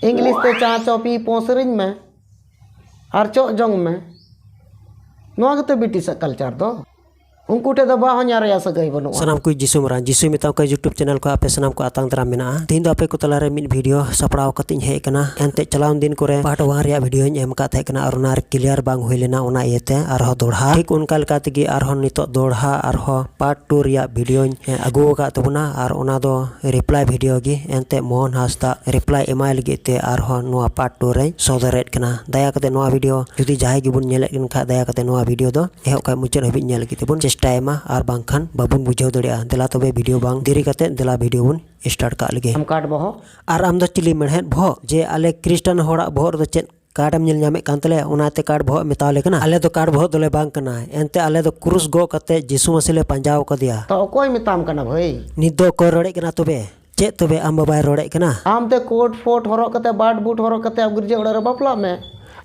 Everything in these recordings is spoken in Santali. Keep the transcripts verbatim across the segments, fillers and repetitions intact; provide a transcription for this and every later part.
ᱤᱝᱞᱤᱥ ᱛᱮ ᱪᱟ ᱪᱚ ᱯᱤ ᱯᱚ ᱥᱮᱨᱮᱧ ᱢᱮ ᱟᱨ ᱪᱚᱜ ᱡᱚᱝ ᱢᱮ᱾ ᱱᱚᱣᱟ ᱜᱮᱛᱚ ᱵᱨᱤᱴᱤᱥᱟᱜ ᱠᱟᱞᱪᱟᱨ ᱫᱚ᱾ ᱩᱱᱠᱩ ᱴᱷᱮᱱ ᱫᱚ ᱵᱟᱦᱚᱧᱦᱟᱨ ᱨᱮᱭᱟᱜ ᱥᱟᱹᱜᱟᱹᱭ ᱵᱟᱹᱱᱩᱜᱼᱟ᱾ ᱥᱟᱱᱟᱢ ᱠᱚ ᱡᱤᱥᱩ ᱢᱟᱨᱟᱝ, ᱡᱤᱥᱩ ᱢᱮᱛᱟᱣ ᱠᱚ YouTube ᱪᱮᱱᱮᱞ ᱠᱷᱚᱱ ᱟᱯᱮ ᱥᱟᱱᱟᱢ ᱠᱚ ᱟᱛᱟᱝ ᱫᱟᱨᱟᱢ ᱢᱮᱱᱟᱜᱼᱟ᱾ ᱛᱮᱦᱮᱧ ᱫᱚ ᱟᱯᱮ ᱠᱚ ᱛᱟᱞᱟᱨᱮ ᱢᱤᱫ ᱵᱷᱤᱰᱤᱭᱳ ᱥᱟᱯᱲᱟᱣ ᱠᱟᱛᱮᱧ ᱦᱮᱡ ᱟᱠᱟᱱᱟ᱾ ᱮᱱᱛᱮ ᱪᱟᱞᱟᱣᱮᱱ ᱫᱤᱱ ᱠᱚᱨᱮ ᱯᱟᱨᱴ ᱚᱣᱟᱱ ᱨᱮᱭᱟᱜ ᱵᱷᱤᱰᱤᱭᱳᱧ ᱮᱢ ᱟᱠᱟᱫ ᱛᱟᱦᱮᱸ ᱠᱟᱱᱟ ᱟᱨ ᱚᱱᱟ ᱨᱮ ᱠᱞᱤᱭᱟᱨ ᱵᱟᱝ ᱦᱩᱭ ᱞᱮᱱᱟ, ᱚᱱᱟ ᱤᱭᱟᱹᱛᱮ ᱟᱨᱦᱚᱸ ᱫᱚᱲᱦᱟ ᱴᱷᱤᱠ ᱚᱱᱠᱟ ᱞᱮᱠᱟ ᱛᱮᱜᱮ ᱟᱨᱦᱚᱸ ᱱᱤᱛᱚᱜ ᱫᱚᱲᱦᱟ ᱟᱨᱦᱚᱸ ᱯᱟᱨᱴ ᱴᱩ ᱨᱮᱭᱟᱜ ᱵᱷᱤᱰᱤᱭᱳᱧ ᱟᱹᱜᱩ ᱟᱠᱟᱫ ᱛᱟᱵᱚᱱᱟ᱾ ᱟᱨ ᱚᱱᱟ ᱫᱚ ᱨᱤᱯᱞᱟᱭ ᱵᱷᱤᱰᱤᱭᱳ ᱜᱮ᱾ ᱮᱱᱛᱮ ᱢᱳᱦᱚᱱ ᱦᱟᱸᱥᱫᱟ ᱨᱤᱯᱞᱟᱭ ᱮᱢᱟᱭ ᱞᱟᱹᱜᱤᱫ ᱛᱮ ᱟᱨᱦᱚᱸ ᱱᱚᱣᱟ ᱯᱟᱨᱴ ᱴᱩ ᱨᱮᱧ ᱥᱚᱫᱚᱨᱮᱫ ᱠᱟᱱᱟ᱾ ᱫᱟᱭᱟ ᱠᱟᱛᱮ ᱱᱚᱣᱟ ᱵᱷᱤᱰᱤᱭᱳ ᱡᱩᱫᱤ ᱡᱟᱦᱟᱸᱭ ᱜᱮᱵᱚᱱ ᱧᱮᱞᱮᱫ ᱠᱟᱱ ᱠᱷᱟᱡ, ᱫᱟᱭᱟ ᱠᱟᱛᱮ ᱱᱚᱣᱟ ᱵᱷᱤᱰᱤᱭᱳ ᱫᱚ ᱮᱦᱚᱵ ᱠᱷᱚᱱ ᱢᱩᱪᱟᱹᱫ ᱦᱟᱹᱵᱤᱡ ᱧᱮᱞ ᱞᱟᱹᱜᱤᱫ ᱛᱮᱵᱚᱱ ᱪᱮᱥᱴᱟᱭ ᱢᱟ, ᱟᱨ ᱵᱟᱝᱠᱷᱟᱱ ᱵᱟᱵᱚᱱ ᱵᱩᱡᱷᱟᱹᱣ ᱫᱟᱲᱮᱭᱟᱜᱼᱟ᱾ ᱫᱮᱞᱟ ᱛᱚᱵᱮ ᱵᱷᱤᱰᱤᱭᱳ ᱵᱟᱝ ᱫᱮᱨᱤ ᱠᱟᱛᱮ ᱫᱮᱞᱟ ᱵᱷᱤᱰᱤᱭᱳ ᱵᱚᱱ ᱥᱴᱟᱨᱴ ᱠᱟᱜ ᱞᱮᱜᱮ᱾ ᱟᱢ ᱠᱟᱴ ᱵᱚᱦᱚᱜ᱾ ᱟᱨ ᱟᱢ ᱫᱚ ᱪᱤᱞᱤ ᱢᱮᱲᱦᱮᱫ ᱵᱚᱦᱚᱜ ᱡᱮ ᱟᱞᱮ ᱠᱷᱨᱤᱥᱴᱟᱱ ᱦᱚᱲᱟᱜ ᱵᱚᱦᱚᱜ ᱨᱮᱫᱚ ᱪᱮᱫ ᱠᱟᱴ ᱮᱢ ᱧᱮᱞ ᱧᱟᱢᱮᱫ ᱠᱟᱱ ᱛᱟᱞᱮᱭᱟ, ᱚᱱᱟᱛᱮ ᱠᱟᱴ ᱵᱚᱦᱚᱜ ᱢᱮᱛᱟᱣ ᱞᱮ ᱠᱟᱱᱟ? ᱟᱞᱮ ᱫᱚ ᱠᱟᱴ ᱵᱚᱦᱚᱜ ᱫᱚᱞᱮ ᱵᱟᱝ ᱠᱟᱱᱟ, ᱮᱱᱛᱮ ᱟᱞᱮ ᱫᱚ ᱠᱨᱩᱥ ᱜᱚᱜ ᱠᱟᱛᱮ ᱡᱤᱥᱩ ᱢᱟᱹᱥᱤ ᱞᱮ ᱯᱟᱸᱡᱟᱣ ᱠᱟᱫᱮᱭᱟ᱾ ᱛᱚ ᱚᱠᱚᱭ ᱢᱮᱛᱟᱢ ᱠᱟᱱᱟ ᱵᱷᱟᱹᱭ? ᱱᱤᱛ ᱫᱚ ᱚᱠᱚᱭ ᱨᱚᱲᱮᱫ ᱠᱟᱱᱟ ᱛᱚᱵᱮ? ᱪᱮᱫ ᱛᱚᱵᱮ ᱟᱢ ᱵᱟᱵᱟᱭ ᱨᱚᱲᱮᱫ ᱠᱟᱱᱟ? ᱟᱢ ᱛᱮ ᱠᱳᱴ ᱯᱷᱳᱴ ᱦᱚᱨᱚᱜ ᱠᱟᱛᱮ, ᱵᱟᱴ ᱵᱩᱴ ᱦᱚᱨᱚᱜ ᱠᱟᱛᱮ ᱟᱢ ᱜᱤᱨᱡᱟᱹ ᱚᱲᱟᱜ ᱨᱮ ᱵᱟᱯᱞᱟᱜ ᱢᱮ᱾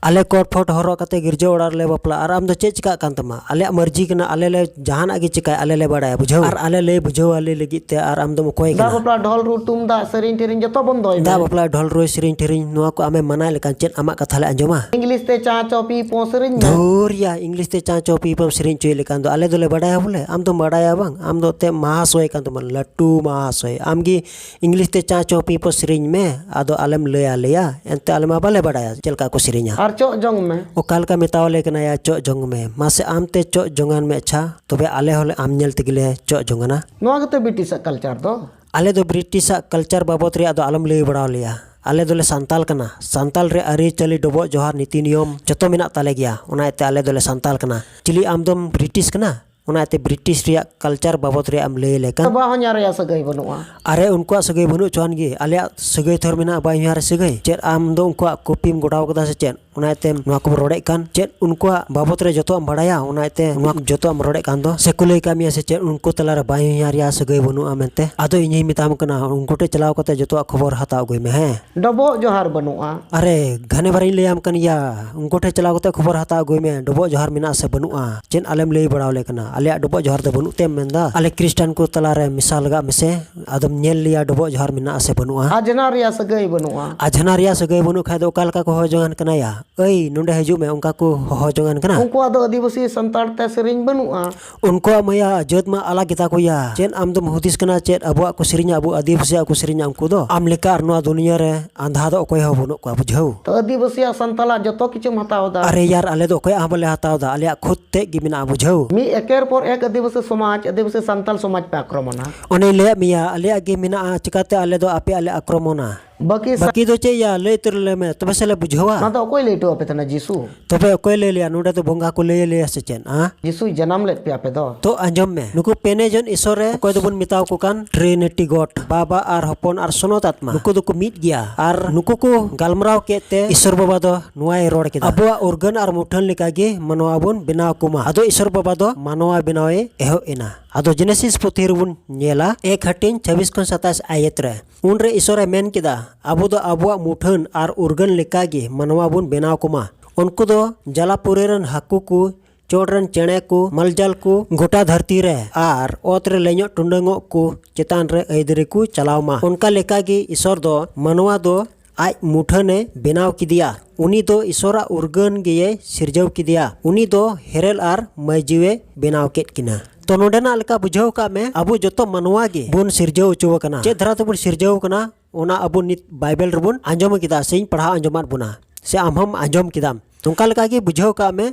ᱟᱞᱮ ᱠᱳᱴ ᱯᱷᱳᱴ ᱦᱚᱨᱚᱜ ᱠᱟᱛᱮ ᱜᱤᱨᱡᱟᱹ ᱚᱲᱟᱜ ᱨᱮᱞᱮ ᱵᱟᱯᱞᱟᱜᱼᱟ, ᱟᱨ ᱟᱢ ᱫᱚ ᱪᱮᱫ ᱪᱤᱠᱟᱜ ᱠᱟᱱ ᱛᱟᱢᱟ? ᱟᱞᱮᱭᱟᱜ ᱢᱟᱹᱨᱡᱤ ᱠᱟᱱᱟ, ᱟᱞᱮ ᱞᱮ ᱡᱟᱦᱟᱱᱟᱜ ᱜᱮ ᱪᱤᱠᱟᱭ, ᱟᱞᱮ ᱞᱮ ᱵᱟᱲᱟᱭᱟ, ᱵᱩᱡᱷᱟᱹᱣ? ᱟᱨ ᱟᱞᱮ ᱞᱟᱹᱭ ᱵᱩᱡᱷᱟᱹᱣ ᱟᱞᱮ ᱞᱟᱹᱜᱤᱫ ᱛᱮ, ᱟᱨ ᱟᱢ ᱫᱚᱢ ᱚᱠᱚᱭ ᱫᱟᱜ ᱠᱟᱱᱟ? ᱵᱟᱯᱞᱟ, ᱰᱷᱚᱞ ᱨᱩ, ᱛᱩᱢᱫᱟᱜ, ᱥᱮᱨᱮᱧ ᱴᱮᱨᱮᱧ ᱡᱚᱛᱚ ᱵᱚᱱᱫᱚᱭ ᱢᱮ᱾ ᱫᱟᱜ ᱵᱟᱯᱞᱟ, ᱰᱷᱚᱞ ᱨᱩ, ᱥᱮᱨᱮᱧ ᱴᱮᱨᱮᱧ, ᱱᱚᱣᱟ ᱠᱚ ᱟᱢᱮᱢ ᱢᱟᱱᱟᱭ ᱞᱮᱠᱷᱟᱱ ᱪᱮᱫ ᱟᱢᱟᱜ ᱠᱟᱛᱷᱟ ᱞᱮ ᱟᱸᱡᱚᱢᱟ? ᱤᱝᱞᱤᱥ ᱛᱮ ᱪᱟ ᱪᱚ ᱯᱤ ᱯᱚ ᱥᱮᱨᱮᱧ ᱢᱮ᱾ ᱫᱷᱩᱨ ᱭᱟ, ᱤᱝᱞᱤᱥ ᱛᱮ ᱪᱟ ᱪᱚ ᱯᱤ ᱯᱚᱢ ᱥᱮᱨᱮᱧ ᱦᱚᱪᱚᱭ ᱞᱮᱠᱷᱟᱱ ᱫᱚ ᱟᱞᱮ ᱫᱚᱞᱮ ᱵᱟᱰᱟᱭᱟ ᱵᱚᱞᱮ? ᱟᱢ ᱫᱚᱢ ᱵᱟᱰᱟᱭᱟ ᱵᱟᱝ? ᱟᱢ ᱫᱚ ᱮᱱᱛᱮᱫ ᱢᱟᱦᱟᱥᱚᱭ ᱠᱟᱱ ᱛᱟᱵᱚᱱ, ᱞᱟᱹᱴᱩ ᱢᱟᱦᱟᱥᱚᱭ᱾ ᱟᱢ ᱜᱮ ᱤᱝᱞᱤᱥ ᱛᱮ ᱪᱟ ᱪᱚ ᱯᱤ ᱯᱚ ᱥᱮᱨᱮᱧ ᱢᱮ, ᱟᱫᱚ ᱟᱞᱮᱢ ᱞᱟᱹᱭ ᱟᱞᱮᱭᱟ, ᱮᱱᱛᱮ ᱟᱞᱮ ᱢᱟ ᱵᱟᱞᱮ ᱵᱟᱰᱟᱭᱟ ᱪᱮᱫ ᱞᱮᱠᱟ ᱠᱚ ᱥᱮᱨᱮᱧᱟ᱾ ᱟᱨ ᱪᱚᱜ ᱡᱚᱝ ᱢᱮ᱾ ᱚᱠᱟ ᱞᱮᱠᱟ ᱢᱮᱛᱟᱣ ᱟᱞᱮ ᱠᱟᱱᱟ ᱭᱟ, ᱪᱚᱜ ᱡᱚᱝ ᱢᱮ? ᱢᱟᱥᱮ ᱟᱢ ᱛᱮ ᱪᱚᱜ ᱡᱚᱝᱟᱱ ᱢᱮ ᱟᱪᱪᱷᱟ, ᱛᱚᱵᱮ ᱟᱞᱮ ᱦᱚᱸᱞᱮ ᱟᱢ ᱧᱮᱞ ᱛᱮᱜᱮ ᱞᱮ ᱪᱚᱜ ᱡᱚᱝᱟᱱᱟ᱾ ᱱᱚᱣᱟ ᱜᱮᱛᱚ ᱵᱨᱤᱴᱤᱥᱟᱜ ᱠᱟᱞᱪᱟᱨ ᱫᱚ᱾ ᱟᱞᱮ ᱫᱚ ᱵᱨᱤᱴᱤᱥᱟᱜ ᱠᱟᱞᱪᱟᱨ ᱵᱟᱵᱚᱫ ᱨᱮᱭᱟᱜ ᱫᱚ ᱟᱞᱚᱢ ᱞᱟᱹᱭ ᱵᱟᱲᱟ ᱟᱞᱮᱭᱟ᱾ ᱟᱞᱮ ᱫᱚᱞᱮ ᱥᱟᱱᱛᱟᱞ ᱠᱟᱱᱟ᱾ ᱥᱟᱱᱛᱟᱞ ᱨᱮ ᱟᱹᱨᱤᱪᱟᱹᱞᱤ, ᱰᱚᱵᱚᱜ ᱡᱚᱦᱟᱨ, ᱱᱤᱛᱤ ᱱᱤᱭᱚᱢ ᱡᱚᱛᱚ ᱢᱮᱱᱟᱜ ᱛᱟᱞᱮ ᱜᱮᱭᱟ᱾ ᱚᱱᱟ ᱤᱭᱟᱹᱛᱮ ᱟᱞᱮ ᱫᱚᱞᱮ ᱥᱟᱱᱛᱟᱞ ᱠᱟᱱᱟ᱾ ᱪᱤᱞᱤ ᱟᱢ ᱫᱚᱢ ᱵᱨᱤᱴᱤᱥ ᱠᱟᱱᱟ? ᱚᱱᱟ ᱤᱭᱟᱹᱛᱮ ᱵᱨᱤᱴᱤᱥ ᱨᱮᱭᱟᱜ ᱠᱟᱞᱪᱟᱨ ᱵᱟᱵᱚᱫ ᱨᱮᱭᱟᱜ ᱮᱢ ᱞᱟᱹᱭ ᱟᱞᱮ ᱠᱟᱱ᱾ ᱵᱟᱦᱚᱧᱦᱟᱨ ᱨᱮᱭᱟᱜ ᱥᱟᱹᱜᱟᱹᱭ ᱵᱟᱹᱱᱩᱜᱼᱟ᱾ ᱟᱨᱮ, ᱩᱱᱠᱩᱣᱟᱜ ᱥᱟᱹᱜᱟᱹᱭ ᱵᱟᱹᱱᱩᱜ ᱪᱚᱣᱟᱱ ᱜᱮ, ᱟᱞᱮᱭᱟᱜ ᱥᱟᱹᱜᱟᱹᱭ ᱛᱷᱚᱨ ᱢᱮᱱᱟᱜᱼᱟ ᱵᱟᱦᱚᱧᱦᱟᱨ ᱥᱟᱹᱜᱟᱹᱭ᱾ ᱪᱮᱫ ᱟᱢ ᱫᱚ ᱩᱱᱠᱩᱣᱟᱜ ᱠᱚᱯᱤᱢ ᱜᱚᱰᱟᱣ ᱠᱟᱫᱟ ᱥᱮ ᱪᱮᱫ? ᱚᱱᱟ ᱤᱭᱟᱹᱛᱮ ᱱᱚᱣᱟ ᱠᱚᱢ ᱨᱚᱲᱮᱫ ᱠᱟᱱ᱾ ᱪᱮᱫ ᱩᱱᱠᱩᱣᱟᱜ ᱵᱟᱵᱚᱫ ᱨᱮ ᱡᱚᱛᱚᱣᱟᱜ ᱮᱢ ᱵᱟᱲᱟᱭᱟ? ᱚᱱᱟ ᱤᱭᱟᱹᱛᱮ ᱱᱚᱣᱟ ᱡᱚᱛᱚᱣᱟᱜ ᱮᱢ ᱨᱚᱲᱮᱫ ᱠᱟᱱ ᱫᱚ᱾ ᱥᱮ ᱠᱚ ᱞᱟᱹᱭ ᱠᱟᱜ ᱢᱮᱭᱟ ᱥᱮ ᱪᱮᱫ ᱩᱱᱠᱩ ᱛᱟᱞᱟᱨᱮ ᱵᱟᱦᱚᱧᱦᱟᱨ ᱨᱮᱭᱟᱜ ᱥᱟᱹᱜᱟᱹᱭ ᱵᱟᱹᱱᱩᱜᱼᱟ ᱢᱮᱱᱛᱮ? ᱟᱫᱚ ᱤᱧᱤᱧ ᱢᱮᱛᱟᱢ ᱠᱟᱱᱟ, ᱩᱱᱠᱩ ᱴᱷᱮᱱ ᱪᱟᱞᱟᱣ ᱠᱟᱛᱮ ᱡᱚᱛᱚᱣᱟᱜ ᱠᱷᱚᱵᱚᱨ ᱦᱟᱛᱟᱣ ᱟᱹᱜᱩᱭ ᱢᱮ, ᱦᱮᱸ? ᱰᱚᱵᱚᱜ ᱡᱚᱦᱟᱨ ᱵᱟᱹᱱᱩᱜᱼᱟ᱾ ᱟᱨᱮ, ᱜᱷᱟᱱᱮ ᱵᱟᱨᱤᱧ ᱞᱟᱹᱭᱟᱢ ᱠᱟᱱ ᱜᱮᱭᱟ, ᱩᱱᱠᱩ ᱴᱷᱮᱱ ᱪᱟᱞᱟᱣ ᱠᱟᱛᱮ ᱠᱷᱚᱵᱚᱨ ᱦᱟᱛᱟᱣ ᱟᱹᱜᱩᱭ ᱢᱮ, ᱰᱚᱵᱚᱜ ᱡᱚᱦᱟᱨ ᱢᱮᱱᱟᱜᱼᱟ ᱥᱮ ᱵᱟᱹᱱᱩᱜᱼᱟ? ᱪᱮᱫ ᱟᱞᱮᱢ ᱞᱟᱹᱭ ᱵᱟᱲᱟ ᱟᱞᱮ ᱠᱟᱱᱟ? ᱟᱞᱮᱭᱟᱜ ᱰᱚᱵᱚᱜ ᱡᱚᱦᱟᱨ ᱫᱚ ᱵᱟᱹᱱᱩᱜ ᱛᱮᱢ ᱢᱮᱱᱫᱟ? ᱟᱞᱮ ᱠᱷᱨᱤᱥᱴᱟᱱ ᱠᱚ ᱛᱟᱞᱟᱨᱮ ᱢᱮᱥᱟ ᱞᱟᱜᱟᱜ ᱢᱮᱥᱮ, ᱟᱫᱚᱢ ᱧᱮᱞ ᱞᱮᱭᱟ ᱰᱚᱵᱚᱜ ᱡᱚᱦᱟᱨ ᱢᱮᱱᱟᱜᱼᱟ ᱥᱮ ᱵᱟᱹᱱᱩᱜᱼᱟ᱾ ᱟᱡᱷᱱᱟᱨ ᱨᱮᱭᱟᱜ ᱥᱟᱹᱜᱟᱹᱭ ᱵᱟᱹᱱᱩᱜᱼᱟ᱾ ᱟᱡᱷᱱᱟᱨ ᱨᱮᱭᱟᱜ ᱥᱟᱹᱜᱟᱹᱭ ᱵᱟᱹᱱᱩᱜ ᱠᱷᱟᱡ ᱫᱚ ᱚᱠᱟ ᱞᱮᱠᱟ ᱠᱚ ᱦᱚᱦᱚ ᱡᱚᱝᱟᱱ ᱠᱟᱱᱟ ᱭᱟ? ᱟᱹᱭ, ᱱᱚᱸᱰᱮ ᱦᱤᱡᱩᱜ ᱢᱮ, ᱚᱱᱠᱟ ᱠᱚ ᱦᱚᱦᱚ ᱡᱚᱝᱟᱱ ᱠᱟᱱᱟ᱾ ᱩᱱᱠᱩᱣᱟᱜ ᱫᱚ ᱟᱹᱫᱤᱵᱟᱹᱥᱤ ᱥᱟᱱᱛᱟᱲ ᱛᱮ ᱥᱮᱨᱮᱧ ᱵᱟᱹᱱᱩᱜᱼᱟ᱾ ᱩᱱᱠᱩᱣᱟᱜ ᱢᱟᱭᱟ ᱡᱟᱹᱛ ᱢᱟ ᱟᱞᱟᱜᱽ ᱜᱮᱛᱟ ᱠᱚ ᱭᱟ᱾ ᱪᱮᱫ ᱟᱢ ᱫᱚᱢ ᱦᱩᱫᱤᱥ ᱠᱟᱱᱟ ᱪᱮᱫ ᱟᱵᱚᱣᱟᱜ ᱠᱚ ᱥᱮᱨᱮᱧᱟ, ᱟᱵᱚ ᱟᱹᱫᱤᱵᱟᱹᱥᱤᱭᱟᱜ ᱠᱚ ᱥᱮᱨᱮᱧᱟ ᱩᱱᱠᱩ ᱫᱚ? ᱟᱢ ᱞᱮᱠᱟ ᱟᱨ ᱱᱚᱣᱟ ᱫᱩᱱᱤᱭᱟᱹ ᱨᱮ ᱟᱸᱫᱷᱟ ᱫᱚ ᱚᱠᱚᱭ ᱦᱚᱸ ᱵᱟᱹᱱᱩᱜ ᱠᱚᱣᱟ, ᱵᱩᱡᱷᱟᱹᱣ? ᱛᱚ ᱟᱹᱫᱤᱵᱟᱹᱥᱤᱭᱟᱜ ᱥᱟᱱᱛᱟᱞᱟᱜ ᱡᱚᱛᱚ ᱠᱤᱪᱷᱩᱢ ᱦᱟᱛᱟᱣ ᱮᱫᱟ᱾ ᱟᱨᱮ ᱭᱟᱨ, ᱟᱞᱮ ᱫᱚ ᱚᱠᱚᱭᱟᱜ ᱦᱚᱸ ᱵᱟᱞᱮ ᱦᱟᱛᱟᱣ ᱮᱫᱟ, ᱟᱞᱮᱭᱟᱜ ᱠᱷᱩᱫ ᱛᱮᱫ ᱜᱮ ᱢᱮᱱᱟᱜᱼᱟ, ᱵᱩᱡᱷᱟᱹᱣ? ᱢᱤᱫ ᱮᱠᱮᱨ ᱯᱚᱨ ᱮᱠ ᱟᱹᱫᱤᱵᱟᱹᱥᱤ ᱥᱚᱢᱟᱡᱽ, ᱟᱹᱫᱤᱵᱟᱹᱥᱤ ᱥᱟᱱᱛᱟᱞ ᱥᱚᱢᱟᱡᱽ ᱯᱮ ᱟᱠᱨᱚᱢᱚᱱᱟ᱾ ᱚᱱᱮᱧ ᱞᱟᱹᱭᱟᱫ ᱢᱮᱭᱟ, ᱟᱞᱮᱭᱟᱜ ᱜᱮ ᱢᱮᱱᱟᱜᱼᱟ, ᱪᱤᱠᱟᱛᱮ ᱟᱞᱮ ᱫᱚ ᱟᱯᱮᱭᱟᱜ ᱞᱮ ᱟᱠᱨᱚᱢᱚᱱᱟ? ᱵᱟᱹᱠᱤ ᱥᱟ- ᱵᱟᱹᱠᱤ ᱫᱚ ᱪᱮᱫ ᱭᱟ, ᱞᱟᱹᱭ ᱩᱛᱟᱹᱨ ᱞᱮ ᱢᱮ, ᱛᱚᱵᱮ ᱥᱮ ᱞᱮ ᱵᱩᱡᱷᱟᱹᱣᱟ᱾ ᱚᱱᱟ ᱫᱚ ᱚᱠᱚᱭ ᱞᱟᱹᱭ ᱦᱚᱴᱚ ᱟᱯᱮ ᱛᱟᱦᱮᱱᱟ? ᱡᱤᱥᱩ᱾ ᱛᱚᱵᱮ ᱚᱠᱚᱭ ᱞᱟᱹᱭ ᱞᱮᱭᱟ? ᱱᱚᱰᱮ ᱫᱚ ᱵᱚᱸᱜᱟ ᱠᱚ ᱞᱟᱹᱭ ᱞᱮᱭᱟ ᱥᱮ ᱪᱮᱫ? ᱟ? ᱡᱤᱥᱩᱭ ᱡᱟᱱᱟᱢ ᱞᱮᱫ ᱯᱮᱭᱟ ᱟᱯᱮ ᱫᱚ᱾ ᱛᱚ ᱟᱸᱡᱚᱢ ᱢᱮ, ᱱᱩᱠᱩ ᱯᱮᱱᱮ ᱡᱚᱱ ᱤᱥᱚᱨ ᱨᱮ ᱚᱠᱚᱭ ᱫᱚᱵᱚᱱ ᱢᱮᱛᱟᱣ ᱠᱚ ᱠᱟᱱ Trinity God, ᱵᱟᱵᱟ ᱟᱨ ᱦᱚᱯᱚᱱ ᱟᱨ ᱥᱚᱱᱚᱛ ᱟᱛᱢᱟ, ᱱᱩᱠᱩ ᱫᱚᱠᱚ ᱢᱤᱫ ᱜᱮᱭᱟ᱾ ᱟᱨ ᱱᱩᱠᱩ ᱠᱚ ᱜᱟᱞᱢᱟᱨᱟᱣ ᱠᱮᱫ ᱛᱮ ᱤᱥᱚᱨ ᱵᱟᱵᱟ ᱫᱚ ᱱᱚᱣᱟᱭ ᱨᱚᱲ ᱠᱮᱫᱟ, ᱟᱵᱚᱣᱟᱜ ᱩᱨᱜᱟᱹᱱ ᱟᱨ ᱢᱩᱴᱷᱟᱹᱱ ᱞᱮᱠᱟᱜᱮ ᱢᱟᱱᱣᱟ ᱵᱚᱱ ᱵᱮᱱᱟᱣ ᱠᱚᱢᱟ᱾ ᱟᱫᱚ ᱤᱥᱚᱨ ᱵᱟᱵᱟ ᱫᱚ ᱢᱟᱱᱣᱟ ᱵᱮᱱᱟᱣᱮ ᱮᱦᱚᱵ ᱮᱱᱟ᱾ ᱟᱫᱚ ᱡᱮᱱᱮᱥᱤᱥ ᱯᱩᱛᱷᱤ ᱨᱮᱵᱚᱱ ᱧᱮᱞᱟ, ᱮᱠ ᱦᱟᱹᱴᱤᱧ ᱪᱷᱟᱵᱤᱥ ᱠᱷᱚᱱ ᱥᱟᱛᱟᱥ ᱟᱭᱮᱛ ᱨᱮ, ᱩᱱᱨᱮ ᱤᱥᱚᱨᱮ ᱢᱮᱱ ᱠᱮᱫᱟ, ᱟᱵᱚ ᱫᱚ ᱟᱵᱚᱣᱟᱜ ᱢᱩᱴᱷᱟᱹᱱ ᱟᱨ ᱩᱨᱜᱟᱹᱱ ᱞᱮᱠᱟᱜᱮ ᱢᱟᱱᱣᱟ ᱵᱚᱱ ᱵᱮᱱᱟᱣ ᱠᱚᱢᱟ᱾ ᱩᱱᱠᱩ ᱫᱚ ᱡᱟᱞᱟᱯᱩᱨᱤ ᱨᱮᱱ ᱦᱟᱹᱠᱩ ᱠᱚ, ᱪᱚᱴ ᱨᱮᱱ ᱪᱮᱬᱮ ᱠᱚ, ᱢᱟᱞᱡᱟᱞ ᱠᱚ, ᱜᱚᱴᱟ ᱫᱷᱟᱹᱨᱛᱤ ᱨᱮ ᱟᱨ ᱚᱛ ᱨᱮ ᱞᱮᱧᱚᱜ ᱴᱩᱰᱟᱹᱝᱚᱜ ᱠᱚ ᱪᱮᱛᱟᱱ ᱨᱮ ᱟᱹᱭᱫᱟᱹᱨᱤ ᱠᱚ ᱪᱟᱞᱟᱣ ᱢᱟ᱾ ᱚᱱᱠᱟ ᱞᱮᱠᱟᱜᱮ ᱤᱥᱚᱨ ᱫᱚ ᱢᱟᱱᱣᱟ ᱫᱚ ᱟᱡ ᱢᱩᱴᱷᱟᱹᱱᱮ ᱵᱮᱱᱟᱣ ᱠᱮᱫᱮᱭᱟ᱾ ᱩᱱᱤ ᱫᱚ ᱤᱥᱚᱨᱟᱜ ᱩᱨᱜᱟᱹᱱ ᱜᱮᱭᱮ ᱥᱤᱨᱡᱟᱹᱣ ᱠᱮᱫᱮᱭᱟ᱾ ᱩᱱᱤ ᱫᱚ ᱦᱮᱨᱮᱞ ᱟᱨ ᱢᱟᱹᱭᱡᱤᱣᱮ ᱵᱮᱱᱟᱣ ᱠᱮᱫ ᱠᱤᱱᱟ᱾ ᱛᱚ ᱱᱚᱰᱮᱱᱟᱜ ᱞᱮᱠᱟ ᱵᱩᱡᱷᱟᱹᱣ ᱠᱟᱜ ᱢᱮ, ᱟᱵᱚ ᱡᱚᱛᱚ ᱢᱟᱱᱣᱟ ᱜᱮ ᱵᱚᱱ ᱥᱤᱨᱡᱟᱹᱣ ᱦᱚᱪᱚ ᱟᱠᱟᱱᱟ᱾ ᱪᱮᱫ ᱫᱷᱟᱨᱟ ᱛᱮᱵᱚᱱ ᱥᱤᱨᱡᱟᱹᱣ ᱟᱠᱟᱱᱟ, ᱚᱱᱟ ᱟᱵᱚ ᱱᱤᱛ ᱵᱟᱭᱵᱮᱞ ᱨᱮᱵᱚᱱ ᱟᱸᱡᱚᱢ ᱠᱮᱫᱟ ᱥᱮᱧ ᱯᱟᱲᱦᱟᱣ ᱟᱸᱡᱚᱢᱟᱫ ᱵᱚᱱᱟ, ᱥᱮ ᱟᱢ ᱦᱚᱸᱢ ᱟᱸᱡᱚᱢ ᱠᱮᱫᱟᱢ᱾ ᱱᱚᱝᱠᱟ ᱞᱮᱠᱟ ᱜᱮ ᱵᱩᱡᱷᱟᱹᱣ ᱠᱟᱜ ᱢᱮ,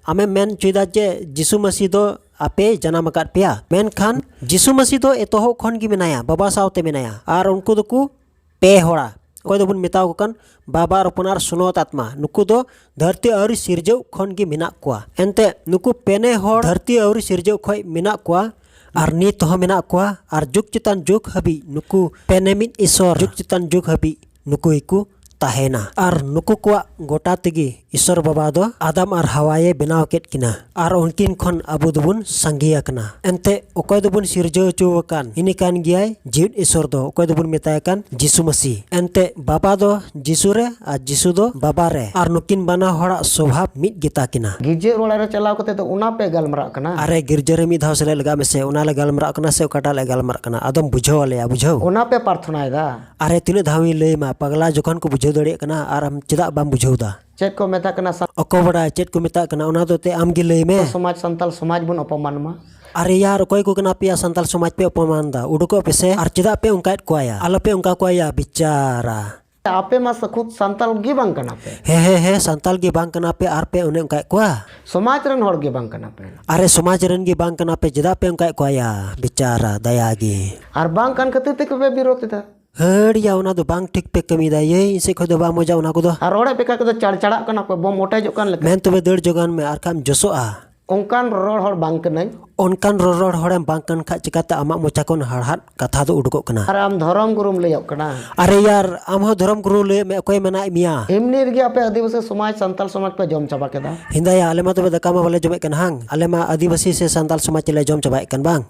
ᱟᱢᱮᱢ ᱢᱮᱱ ᱦᱚᱪᱚᱭᱮᱫᱟ ᱡᱮ ᱡᱤᱥᱩ ᱢᱟᱹᱥᱤ ᱫᱚ ᱟᱯᱮ ᱡᱟᱱᱟᱢ ᱟᱠᱟᱫ ᱯᱮᱭᱟ, ᱢᱮᱱᱠᱷᱟᱱ ᱡᱤᱥᱩ ᱢᱟᱹᱥᱤ ᱫᱚ ᱮᱛᱚᱦᱚᱵ ᱠᱷᱚᱱ ᱜᱮ ᱢᱮᱱᱟᱭᱟ, ᱵᱟᱵᱟ ᱥᱟᱶᱛᱮ ᱢᱮᱱᱟᱭᱟ᱾ ᱟᱨ ᱩᱱᱠᱩ ᱫᱚᱠᱚ ᱯᱮ ᱦᱚᱲᱟ᱾ ᱚᱠᱚᱭ ᱫᱚᱵᱚᱱ ᱢᱮᱛᱟᱣ ᱠᱚ ᱠᱟᱱ ᱵᱟᱵᱟ ᱟᱨ ᱦᱚᱯᱚᱱ ᱟᱨ ᱥᱚᱱᱚᱛ ᱟᱛᱢᱟ, ᱱᱩᱠᱩ ᱫᱚ ᱫᱷᱟᱹᱨᱛᱤ ᱟᱹᱣᱨᱤ ᱥᱤᱨᱡᱟᱹᱣ ᱠᱷᱚᱱ ᱜᱮ ᱢᱮᱱᱟᱜ ᱠᱚᱣᱟ᱾ ᱮᱱᱛᱮ ᱱᱩᱠᱩ ᱯᱮᱱᱮ ᱦᱚᱲ ᱫᱷᱟᱹᱨᱛᱤ ᱟᱹᱣᱨᱤ ᱥᱤᱨᱡᱟᱹᱣ ᱠᱷᱚᱱ ᱢᱮᱱᱟᱜ ᱠᱚᱣᱟ, ᱟᱨ ᱱᱤᱛ ᱦᱚᱸ ᱢᱮᱱᱟᱜ ᱠᱚᱣᱟ, ᱟᱨ ᱡᱩᱜᱽ ᱪᱮᱛᱟᱱ ᱡᱩᱜᱽ ᱦᱟᱹᱵᱤᱡ ᱱᱩᱠᱩ ᱯᱮᱱᱮ ᱢᱤᱫ ᱤᱥᱚᱨ ᱡᱩᱜᱽ ᱪᱮᱛᱟᱱ ᱡᱩᱜᱽ ᱦᱟᱹᱵᱤᱡ ᱱᱩᱠᱩ ᱜᱮᱠᱚ ᱛᱟᱦᱮᱱᱟ᱾ ᱟᱨ ᱱᱩᱠᱩ ᱠᱚᱣᱟᱜ ᱜᱚᱴᱟ ᱛᱮᱜᱮ ᱤᱥᱚᱨ ᱵᱟᱵᱟ ᱫᱚ ᱟᱫᱟᱢ ᱟᱨ ᱦᱟᱣᱟᱭᱮ ᱵᱮᱱᱟᱣ ᱠᱮᱫ ᱠᱤᱱᱟ᱾ ᱟᱨ ᱩᱱᱠᱤᱱ ᱠᱷᱚᱱ ᱟᱵᱚ ᱫᱚᱵᱚᱱ ᱥᱟᱸᱜᱮ ᱟᱠᱟᱱᱟ᱾ ᱮᱱᱛᱮ ᱚᱠᱚᱭ ᱫᱚᱵᱚᱱ ᱥᱤᱨᱡᱟᱹᱣ ᱦᱚᱪᱚ ᱟᱠᱟᱱ, ᱤᱱᱤ ᱠᱟᱱ ᱜᱮᱭᱟᱭ ᱡᱤᱣᱤᱫ ᱤᱥᱚᱨ ᱫᱚ, ᱚᱠᱚᱭ ᱫᱚᱵᱚᱱ ᱢᱮᱛᱟᱭ ᱠᱟᱱ ᱡᱤᱥᱩ ᱢᱟᱹᱥᱤ᱾ ᱮᱱᱛᱮ ᱵᱟᱵᱟ ᱫᱚ ᱡᱤᱥᱩ ᱨᱮ ᱟᱨ ᱡᱤᱥᱩ ᱫᱚ ᱵᱟᱵᱟ ᱨᱮ, ᱟᱨ ᱱᱩᱠᱤᱱ ᱵᱟᱱᱟ ᱦᱚᱲᱟᱜ ᱥᱚᱵᱷᱟᱵ ᱢᱤᱫ ᱜᱮᱛᱟ ᱠᱤᱱᱟ᱾ ᱜᱤᱨᱡᱟᱹ ᱚᱲᱟᱜ ᱨᱮ ᱪᱟᱞᱟᱣ ᱠᱟᱛᱮ ᱫᱚ ᱚᱱᱟ ᱯᱮ ᱜᱟᱞᱢᱟᱨᱟᱜ ᱠᱟᱱᱟ? ᱟᱨᱮ, ᱜᱤᱨᱡᱟᱹ ᱨᱮ ᱢᱤᱫ ᱫᱷᱟᱣ ᱥᱮᱞᱮᱫ ᱞᱟᱜᱟᱜ ᱢᱮᱥᱮ, ᱚᱱᱟ ᱞᱮ ᱜᱟᱞᱢᱟᱨᱟᱜ ᱠᱟᱱᱟ ᱥᱮ ᱚᱠᱟᱴᱟᱜ ᱞᱮ ᱜᱟᱞᱢᱟᱨᱟᱜ ᱠᱟᱱᱟ? ᱟᱫᱚᱢ ᱵᱩᱡᱷᱟᱹᱣ ᱟᱞᱮᱭᱟ, ᱵᱩᱡᱷᱟᱹᱣ? ᱚᱱᱟ ᱯᱮ ᱯᱨᱟᱨᱛᱷᱚᱱᱟᱭᱮᱫᱟ? ᱟᱨᱮ, ᱛᱤᱱᱟᱹᱜ ᱫᱷᱟᱣ ᱤᱧ ᱞᱟᱹᱭ ᱟᱢᱟ, ᱯᱟᱜᱽᱞᱟ, ᱡᱚᱠᱷᱚᱱ ᱠᱚ ᱵᱩᱡᱷᱟᱹᱣ ᱫᱟᱲᱮᱭᱟᱜ ᱠᱟᱱᱟ, ᱟᱨ ᱟᱢ ᱪᱮᱫᱟᱜ ᱵᱟᱢ ᱵᱩᱡᱷᱟᱹᱣ ᱫᱟ? ᱪᱮᱫ ᱠᱚ ᱢᱮᱛᱟᱜ ᱠᱟᱱᱟ ᱥᱟᱱᱛᱟᱲ ᱚᱠᱚᱭ ᱵᱟᱰᱟᱭ ᱪᱮᱫ ᱠᱚ ᱢᱮᱛᱟᱜ ᱠᱟᱱᱟ, ᱚᱱᱟ ᱫᱚ ᱛᱮ ᱟᱢ ᱜᱮ ᱞᱟᱹᱭ ᱢᱮ᱾ ᱥᱚᱢᱟᱡᱽ, ᱥᱟᱱᱛᱟᱲ ᱥᱚᱢᱟᱡᱽ ᱵᱚᱱ ᱚᱯᱚᱢᱟᱱ ᱢᱟ? ᱟᱨᱮ ᱭᱟᱨ, ᱚᱠᱚᱭ ᱠᱚ ᱠᱟᱱᱟ ᱯᱮᱭᱟ ᱥᱟᱱᱛᱟᱲ ᱥᱚᱢᱟᱡᱽ ᱯᱮ ᱚᱯᱚᱢᱟᱱ ᱫᱟ? ᱩᱰᱩᱠᱚᱜ ᱯᱮ ᱥᱮ, ᱟᱨ ᱪᱮᱫᱟᱜ ᱯᱮ ᱚᱱᱠᱟᱭᱮᱫ ᱠᱚᱣᱟ ᱭᱟ? ᱟᱞᱚ ᱯᱮ ᱚᱱᱠᱟ ᱠᱚᱣᱟ ᱭᱟ, ᱵᱤᱪᱟᱨᱟ᱾ ᱟᱯᱮ ᱢᱟ ᱥᱟ-, ᱠᱷᱩᱫ ᱥᱟᱱᱛᱟᱲ ᱜᱮ ᱵᱟᱝ ᱠᱟᱱᱟ ᱯᱮ᱾ ᱦᱮᱸ, ᱦᱮᱸ, ᱦᱮᱸ, ᱥᱟᱱᱛᱟᱲ ᱜᱮ ᱵᱟᱝ ᱠᱟᱱᱟ ᱯᱮ, ᱟᱨ ᱯᱮ ᱚᱱᱮ ᱚᱱᱠᱟᱭᱮᱫ ᱠᱚᱣᱟ᱾ ᱥᱚᱢᱟᱡᱽ ᱨᱮᱱ ᱦᱚᱲ ᱜᱮ ᱵᱟᱝ ᱠᱟᱱᱟ ᱯᱮ᱾ ᱟᱨᱮ, ᱥᱚᱢᱟᱡᱽ ᱨᱮᱱ ᱜᱮ ᱵᱟᱝ ᱠᱟᱱᱟ ᱯᱮ, ᱪᱮᱫᱟᱜ ᱯᱮ ᱚᱱᱠᱟᱭᱮᱫ ᱠᱚᱣᱟ ᱭᱟ? ᱵᱤᱪᱟᱨᱟ, ᱫᱟᱭᱟ ᱜᱮ᱾ ᱟᱨ ᱵᱟᱝ ᱠᱟᱱ ᱠᱷᱟᱹᱛᱤᱨ ᱛᱮᱜᱮ ᱯᱮ ᱵᱤᱨᱳᱫ ᱮᱫᱟ᱾ ᱦᱟᱹᱲᱭᱟ, ᱚᱱᱟ ᱫᱚ ᱵᱟᱝ ᱴᱷᱤᱠ ᱯᱮ ᱠᱟᱹᱢᱤᱭᱮᱫᱟ᱾ ᱤᱭᱟᱹ, ᱤᱧ ᱥᱮᱫ ᱠᱷᱚᱡ ᱫᱚ ᱵᱟᱝ ᱢᱚᱡᱟ ᱚᱱᱟ ᱠᱚᱫᱚ᱾ ᱟᱨ ᱨᱚᱲᱮᱫ ᱯᱮ ᱠᱷᱟᱡ ᱠᱚᱫᱚ ᱪᱟᱲᱪᱟᱲᱟᱜ ᱠᱟᱱᱟ ᱯᱮ, ᱵᱚᱢ ᱚᱴᱮᱡᱚᱜ ᱠᱟᱱ ᱞᱮᱠᱟ᱾ ᱢᱮᱱ ᱛᱚᱵᱮ ᱫᱟᱹᱲ ᱡᱚᱜᱟᱱ ᱢᱮ, ᱟᱨ ᱠᱷᱟᱡ ᱮᱢ ᱡᱚᱥᱚᱜᱼᱟ᱾ ᱚᱱᱠᱟᱱ ᱨᱚᱨᱚᱲ ᱦᱚᱲ ᱵᱟᱝ ᱠᱟᱹᱱᱟᱹᱧ᱾ ᱚᱱᱠᱟᱱ ᱨᱚᱨᱚᱲ ᱦᱚᱲᱮᱢ ᱵᱟᱝ ᱠᱟᱱ ᱠᱷᱟᱡ ᱪᱤᱠᱟᱛᱮ ᱟᱢᱟᱜ ᱢᱚᱪᱟ ᱠᱷᱚᱱ ᱦᱟᱲᱦᱟᱫ ᱠᱟᱛᱷᱟ ᱫᱚ ᱩᱰᱩᱠᱚᱜ ᱠᱟᱱᱟ? ᱟᱨ ᱟᱢ ᱫᱷᱚᱨᱚᱢ ᱜᱩᱨᱩᱢ ᱞᱟᱹᱭᱚᱜ ᱠᱟᱱᱟ᱾ ᱟᱨᱮ ᱭᱟᱨ, ᱟᱢ ᱦᱚᱸ ᱫᱷᱚᱨᱚᱢ ᱜᱩᱨᱩ ᱞᱟᱹᱭᱮᱫ ᱢᱮ, ᱚᱠᱚᱭ ᱢᱮᱱᱟᱭ ᱢᱮᱭᱟ? ᱮᱢᱱᱤ ᱨᱮᱜᱮ ᱟᱯᱮ ᱟᱹᱫᱤᱵᱟᱹᱥᱤ ᱥᱚᱢᱟᱡᱽ, ᱥᱟᱱᱛᱟᱞ ᱥᱚᱢᱟᱡᱽ ᱯᱮ ᱡᱚᱢ ᱪᱟᱵᱟ ᱠᱮᱫᱟ᱾ ᱦᱤᱸᱫᱟᱭᱟ, ᱟᱞᱮ ᱢᱟ ᱛᱚᱵᱮ ᱫᱟᱠᱟ ᱢᱟ ᱵᱟᱞᱮ ᱡᱚᱢᱮᱫ ᱠᱟᱱ ᱦᱟᱝ, ᱟᱞᱮ ᱢᱟ ᱟᱹᱫᱤᱵᱟᱹᱥᱤ ᱥᱮ ᱥᱟᱱᱛᱟᱞ ᱥᱚᱢᱟᱡᱽ ᱞᱮ ᱡᱚᱢ ᱪᱟᱵᱟᱭᱮᱫ ᱠᱟᱱ ᱵᱟᱝ?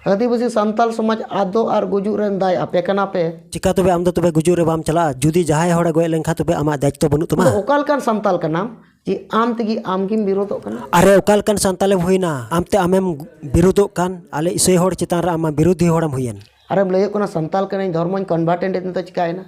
ᱟᱹᱫᱤᱵᱟᱹᱥᱤ ᱥᱟᱱᱛᱟᱞ ᱥᱚᱢᱟᱡᱽ ᱟᱫᱚᱜ ᱟᱨ ᱜᱩᱡᱩᱜ ᱨᱮᱱ ᱫᱟᱭ ᱟᱯᱮ ᱠᱟᱱᱟ ᱯᱮ᱾ ᱪᱤᱠᱟ ᱛᱚᱵᱮ ᱟᱢ ᱫᱚ ᱛᱚᱵᱮ ᱜᱩᱡᱩᱜ ᱨᱮ ᱵᱟᱢ ᱪᱟᱞᱟᱜᱼᱟ? ᱡᱩᱫᱤ ᱡᱟᱦᱟᱸᱭ ᱦᱚᱲᱮ ᱜᱚᱡ ᱞᱮᱱᱠᱷᱟᱱ ᱛᱚᱵᱮ ᱟᱢᱟᱜ ᱫᱟᱭᱤᱛᱛᱚ ᱵᱟᱹᱱᱩᱜ ᱛᱟᱢᱟ? ᱟᱫᱚ ᱚᱠᱟ ᱞᱮᱠᱟᱱ ᱥᱟᱱᱛᱟᱞ ᱠᱟᱱᱟᱢ ᱡᱮ ᱟᱢ ᱛᱮᱜᱮ ᱟᱢ ᱜᱮᱢ ᱵᱤᱨᱳᱫᱚᱜ ᱠᱟᱱᱟ? ᱟᱨᱮ, ᱚᱠᱟ ᱞᱮᱠᱟᱱ ᱥᱟᱱᱛᱟᱞᱮᱢ ᱦᱩᱭᱱᱟ? ᱟᱢ ᱛᱮ ᱟᱢᱮᱢ ᱵᱤᱨᱳᱫᱚᱜ ᱠᱟᱱ, ᱟᱞᱮ ᱤᱥᱟᱹᱭ ᱦᱚᱲ ᱪᱮᱛᱟᱱ ᱨᱮ ᱟᱢ ᱢᱟ ᱵᱤᱨᱳᱫᱷᱤ ᱦᱚᱲᱮᱢ ᱦᱩᱭᱮᱱ᱾ ᱟᱨᱮᱢ ᱞᱟᱹᱭᱚᱜ ᱠᱟᱱᱟ ᱥᱟᱱᱛᱟᱞ ᱠᱟᱹᱱᱟᱹᱧ, ᱫᱷᱚᱨᱢᱚᱧ convert ᱮᱱ, ᱱᱤᱛᱚᱜ ᱪᱤᱠᱟᱭᱮᱱᱟ?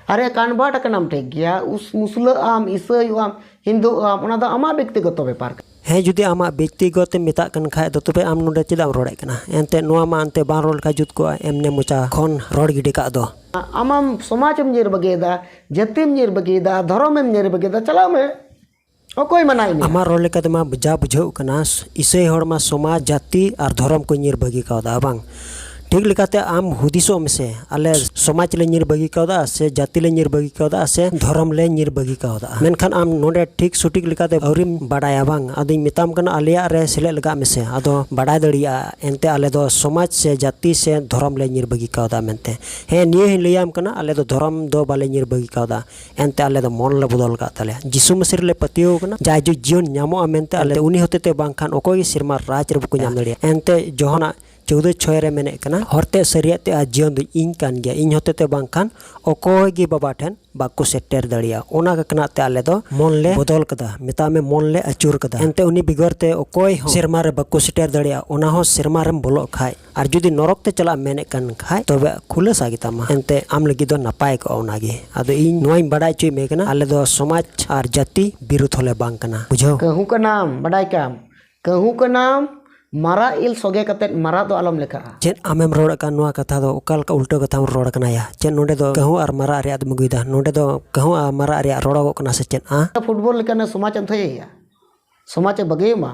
ᱟᱨᱮ, convert ᱟᱠᱟᱱᱟᱢ ᱴᱷᱤᱠ ᱜᱮᱭᱟ, ᱩᱥ-, ᱢᱩᱥᱞᱟᱹᱜ ᱟᱢ, ᱤᱥᱟᱹᱭᱚᱜ ᱟᱢ, ᱦᱤᱱᱫᱩᱜ ᱟᱢ, ᱚᱱᱟ ᱫᱚ ᱟᱢᱟᱜ ᱵᱮᱠᱛᱤᱜᱚᱛᱚ ᱵᱮᱯᱟᱨ ᱠᱟᱱᱟ᱾ ᱦᱮᱸ, ᱡᱩᱫᱤ ᱟᱢᱟᱜ ᱵᱮᱠᱛᱤᱜᱚᱛ ᱮᱢ ᱢᱮᱛᱟᱜ ᱠᱟᱱ ᱠᱷᱟᱡ ᱫᱚ, ᱛᱚᱵᱮ ᱟᱢ ᱱᱚᱰᱮ ᱪᱮᱫᱟᱜ ᱮᱢ ᱨᱚᱲᱮᱫ ᱠᱟᱱᱟ? ᱮᱱᱛᱮᱫ ᱱᱚᱣᱟ ᱢᱟ ᱮᱱᱛᱮᱫ ᱵᱟᱝ ᱨᱚᱲ ᱞᱮᱠᱷᱟᱡ ᱡᱩᱛ ᱠᱚᱜᱼᱟ, ᱮᱢᱱᱮ ᱢᱚᱪᱟ ᱠᱷᱚᱱ ᱨᱚᱲ ᱜᱤᱰᱤ ᱠᱟᱜ ᱫᱚ᱾ ᱟᱢᱟᱢ ᱥᱚᱢᱟᱡᱽ ᱮᱢ ᱧᱤᱨ ᱵᱟᱹᱜᱤᱭᱮᱫᱟ, ᱡᱟᱹᱛᱤᱢ ᱧᱤᱨ ᱵᱟᱹᱜᱤᱭᱮᱫᱟ, ᱫᱷᱚᱨᱚᱢ ᱮᱢ ᱧᱤᱨ ᱵᱟᱹᱜᱤᱭᱮᱫᱟ, ᱪᱟᱞᱟᱜ ᱢᱮ᱾ ᱚᱠᱚᱭ ᱢᱟᱱᱟᱭ ᱢᱮᱭᱟ? ᱟᱢᱟᱜ ᱨᱚᱲ ᱞᱮᱠᱟ ᱛᱮᱢᱟ ᱡᱟ ᱵᱩᱡᱷᱟᱹᱜ ᱠᱟᱱᱟ, ᱤᱥᱟᱹᱭ ᱦᱚᱲ ᱢᱟ ᱥᱚᱢᱟᱡᱽ, ᱡᱟᱹᱛᱤ ᱟᱨ ᱫᱷᱚᱨᱚᱢ ᱠᱚ ᱧᱤᱨ ᱵᱟᱹᱜᱤ ᱠᱟᱣᱫᱟ, ᱵᱟᱝ? ᱴᱷᱤᱠ ᱞᱮᱠᱟᱛᱮ ᱟᱢ ᱦᱩᱫᱤᱥᱚᱜ ᱢᱮᱥᱮ, ᱟᱞᱮ ᱥᱚᱢᱟᱡᱽ ᱞᱮ ᱧᱤᱨ ᱵᱟᱹᱜᱤ ᱠᱟᱣᱫᱟ ᱥᱮ ᱡᱟᱹᱛᱤ ᱞᱮ ᱧᱤᱨ ᱵᱟᱹᱜᱤ ᱠᱟᱣᱫᱟ ᱥᱮ ᱫᱷᱚᱨᱚᱢ ᱞᱮ ᱧᱤᱨ ᱵᱟᱹᱜᱤ ᱠᱟᱣᱫᱟ? ᱢᱮᱱᱠᱷᱟᱱ ᱟᱢ ᱱᱚᱰᱮ ᱴᱷᱤᱠ ᱥᱚᱴᱷᱤᱠ ᱞᱮᱠᱟᱛᱮ ᱟᱹᱣᱨᱤᱢ ᱵᱟᱰᱟᱭᱟ ᱵᱟᱝ? ᱟᱫᱚᱧ ᱢᱮᱛᱟᱢ ᱠᱟᱱᱟ, ᱟᱞᱮᱭᱟᱜ ᱨᱮ ᱥᱮᱞᱮᱫ ᱞᱟᱜᱟᱜ ᱢᱮᱥᱮ, ᱟᱫᱚ ᱵᱟᱰᱟᱭ ᱫᱟᱲᱮᱭᱟᱜᱼᱟ ᱮᱱᱛᱮ ᱟᱞᱮ ᱫᱚ ᱥᱚᱢᱟᱡᱽ ᱥᱮ ᱡᱟᱹᱛᱤ ᱥᱮ ᱫᱷᱚᱨᱚᱢ ᱞᱮ ᱧᱤᱨ ᱵᱟᱹᱜᱤ ᱠᱟᱣᱫᱟ ᱢᱮᱱᱛᱮ᱾ ᱦᱮᱸ, ᱱᱤᱭᱟᱹ ᱦᱚᱸᱧ ᱞᱟᱹᱭᱟᱢ ᱠᱟᱱᱟ, ᱟᱞᱮ ᱫᱚ ᱫᱷᱚᱨᱚᱢ ᱫᱚ ᱵᱟᱞᱮ ᱧᱤᱨ ᱵᱟᱹᱜᱤ ᱠᱟᱣᱫᱟ, ᱮᱱᱛᱮ ᱟᱞᱮ ᱫᱚ ᱢᱚᱱ ᱞᱮ ᱵᱚᱫᱚᱞ ᱠᱟᱜ ᱛᱟᱞᱮᱭᱟ᱾ ᱡᱤᱥᱩ ᱢᱟᱹᱥᱤ ᱨᱮᱞᱮ ᱯᱟᱹᱛᱭᱟᱹᱣ ᱠᱟᱱᱟ, ᱡᱟᱭᱡᱩᱜᱽ ᱡᱤᱭᱚᱱ ᱧᱟᱢᱚᱜᱼᱟ ᱢᱮᱱᱛᱮ ᱟᱞᱮ ᱩᱱᱤ ᱦᱚᱛᱮᱛᱮ ᱵᱟᱝᱠᱷᱟᱱ ᱚᱠᱚᱭ ᱜᱮ ᱥᱮᱨᱢᱟ ᱨᱟᱡᱽ ᱨᱮ ᱵᱟᱠᱚ ᱧᱟᱢ ᱫᱟᱲᱮᱭᱟᱜᱼᱟ᱾ ᱮᱱᱛᱮ ᱡᱚᱦᱚᱱᱟᱜ ᱪᱳᱣᱫᱟᱹ ᱪᱷᱚᱭ ᱨᱮ ᱢᱮᱱᱮᱫ ᱠᱟᱱᱟ, "ᱦᱚᱨᱛᱮ, ᱥᱟᱹᱨᱤᱭᱟᱜ ᱛᱮ ᱟᱨ ᱡᱤᱭᱚᱱ ᱫᱚ ᱤᱧ ᱠᱟᱱ ᱜᱮᱭᱟ, ᱤᱧ ᱦᱚᱛᱮᱛᱮ ᱵᱟᱝᱠᱷᱟᱱ ᱚᱠᱚᱭ ᱜᱮ ᱵᱟᱵᱟ ᱴᱷᱮᱱ ᱵᱟᱠᱚ ᱥᱮᱴᱮᱨ ᱫᱟᱲᱮᱭᱟᱜᱼᱟ᱾" ᱚᱱᱟ ᱠᱟᱠᱱᱟᱜ ᱛᱮ ᱟᱞᱮ ᱫᱚ ᱢᱚᱱ ᱞᱮ ᱵᱚᱫᱚᱞ ᱠᱟᱫᱟ, ᱢᱮᱛᱟᱜ ᱢᱮ ᱢᱚᱱ ᱞᱮ ᱟᱹᱪᱩᱨ ᱠᱟᱫᱟ᱾ ᱮᱱᱛᱮ ᱩᱱᱤ ᱵᱮᱜᱚᱨ ᱛᱮ ᱚᱠᱚᱭ ᱦᱚᱸ ᱥᱮᱨᱢᱟ ᱨᱮ ᱵᱟᱠᱚ ᱥᱮᱴᱮᱨ ᱫᱟᱲᱮᱭᱟᱜᱼᱟ᱾ ᱚᱱᱟ ᱦᱚᱸ ᱥᱮᱨᱢᱟ ᱨᱮᱢ ᱵᱚᱞᱚᱜ ᱠᱷᱟᱡ, ᱟᱨ ᱡᱩᱫᱤ ᱱᱚᱨᱚᱠ ᱛᱮ ᱪᱟᱞᱟᱜ ᱢᱮᱱᱮᱫ ᱠᱟᱱ ᱠᱷᱟᱡ, ᱛᱚᱵᱮ ᱠᱷᱩᱞᱟᱹᱥᱟ ᱜᱮᱛᱟᱢᱟ᱾ ᱮᱱᱛᱮ ᱟᱢ ᱞᱟᱹᱜᱤᱫ ᱫᱚ ᱱᱟᱯᱟᱭ ᱠᱚᱜᱼᱟ ᱚᱱᱟᱜᱮ᱾ ᱟᱫᱚ ᱤᱧ ᱱᱚᱣᱟᱧ ᱵᱟᱰᱟᱭ ᱦᱚᱪᱚᱭ ᱢᱮ ᱠᱟᱱᱟ, ᱟᱞᱮ ᱫᱚ ᱥᱚᱢᱟᱡᱽ ᱟᱨ ᱡᱟᱹᱛᱤ ᱵᱤᱨᱩᱫᱷ ᱦᱚᱸᱞᱮ ᱵᱟᱝ ᱠᱟᱱᱟ, ᱵᱩᱡᱷᱟᱹᱣ? ᱠᱟᱹᱦᱩ ᱠᱟᱱᱟᱢ, ᱵᱟᱰᱟᱭ ᱠᱟᱢ᱾ ᱠᱟᱹᱦᱩ ᱠᱟᱱᱟᱢ, ᱢᱟᱨᱟᱜ ᱤᱞ ᱥᱚᱜᱮ ᱠᱟᱛᱮᱫ ᱢᱟᱨᱟᱜ ᱫᱚ ᱟᱞᱚᱢ ᱞᱮᱠᱷᱟᱜᱼᱟ᱾ ᱪᱮᱫ ᱟᱢᱮᱢ ᱨᱚᱲ ᱟᱠᱟᱫ ᱱᱚᱣᱟ ᱠᱟᱛᱷᱟ ᱫᱚ? ᱚᱠᱟ ᱞᱮᱠᱟ ᱩᱞᱴᱟᱹ ᱠᱟᱛᱷᱟᱢ ᱨᱚᱲ ᱠᱟᱱᱟ ᱭᱟ? ᱪᱮᱫ ᱱᱚᱸᱰᱮ ᱫᱚ ᱠᱟᱹᱦᱩ ᱟᱨ ᱢᱟᱨᱟᱜ ᱨᱮᱭᱟᱜ ᱮᱢ ᱟᱹᱜᱩᱭᱮᱫᱟ? ᱱᱚᱸᱰᱮ ᱫᱚ ᱠᱟᱹᱦᱩ ᱟᱨ ᱢᱟᱨᱟᱜ ᱨᱮᱭᱟᱜ ᱨᱚᱲᱚᱜᱚᱜ ᱠᱟᱱᱟ ᱥᱮ ᱪᱮᱫ? ᱟ? ᱯᱷᱩᱴᱵᱚᱞ ᱞᱮᱠᱟᱱᱟᱜ ᱥᱚᱢᱟᱡᱽ ᱮᱢ ᱛᱷᱟᱹᱭᱟᱹᱭᱟ? ᱥᱚᱢᱟᱡᱽ ᱮ ᱵᱟᱹᱜᱤᱭᱟᱢᱟ?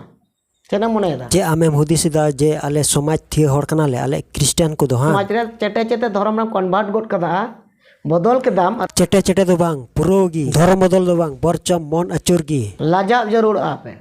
ᱪᱮᱫ ᱮᱢ ᱢᱚᱱᱮᱭᱮᱫᱟ? ᱪᱮᱫ ᱟᱢᱮᱢ ᱦᱩᱫᱤᱥ ᱮᱫᱟ ᱡᱮ ᱟᱞᱮ ᱥᱚᱢᱟᱡᱽ ᱛᱷᱤᱭᱟᱹ ᱦᱚᱲ ᱠᱟᱱᱟᱞᱮ, ᱟᱞᱮ ᱠᱷᱨᱤᱥᱴᱟᱱ ᱠᱚᱫᱚ ᱦᱟᱸᱜ? ᱥᱚᱢᱟᱡᱽ ᱨᱮ ᱪᱮᱴᱮ ᱪᱮᱴᱮ ᱫᱷᱚᱨᱚᱢ ᱨᱮᱢ ᱠᱚᱱᱵᱷᱟᱨᱴ ᱜᱚᱫ ᱠᱟᱫᱟ, ᱵᱚᱫᱚᱞ ᱠᱮᱫᱟᱢ᱾ ᱟᱨ ᱪᱮᱴᱮ ᱪᱮᱴᱮ ᱫᱚ ᱵᱟᱝ, ᱯᱩᱨᱟᱹ ᱜᱮ᱾ ᱫᱷᱚᱨᱚᱢ ᱵᱚᱫᱚᱞ ᱫᱚ ᱵᱟᱝ, ᱵᱚᱨᱪᱚᱢ ᱢᱚᱱ ᱟᱹᱪᱩᱨ ᱜᱮ᱾ ᱞᱟᱡᱟᱜ ᱡᱟᱹᱨᱩᱲᱚᱜᱼᱟ ᱯᱮ᱾